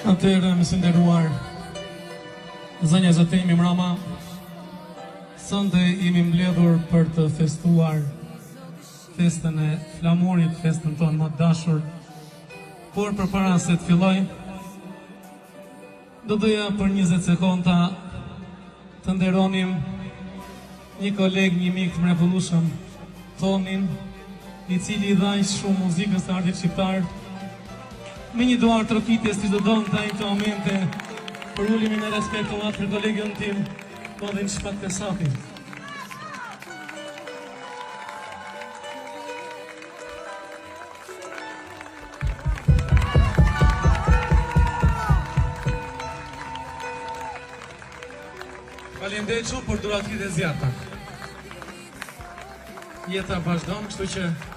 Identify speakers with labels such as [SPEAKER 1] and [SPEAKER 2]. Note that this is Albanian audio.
[SPEAKER 1] Atëherë, miq të nderuar, zonja zotërinj, mirëmbrëma, sonte jemi mbledhur për të festuar festën e flamurit, festën tonë më të dashur, por përpara se të filloj, Do doja për 20 sekonda të nderonim një koleg, një mik të mrekullueshëm, Tonin, i cili i dha aq shumë muzikës së artit shqiptar. Me një duartrokitje siç do donte ai në këto momente, përulemi me respekt të madh për kolegun tim, Tonin Shpat Kasapi. Faleminderit shumë për duartrokitjet e zjarrta. Jeta vazhdon, kështu që...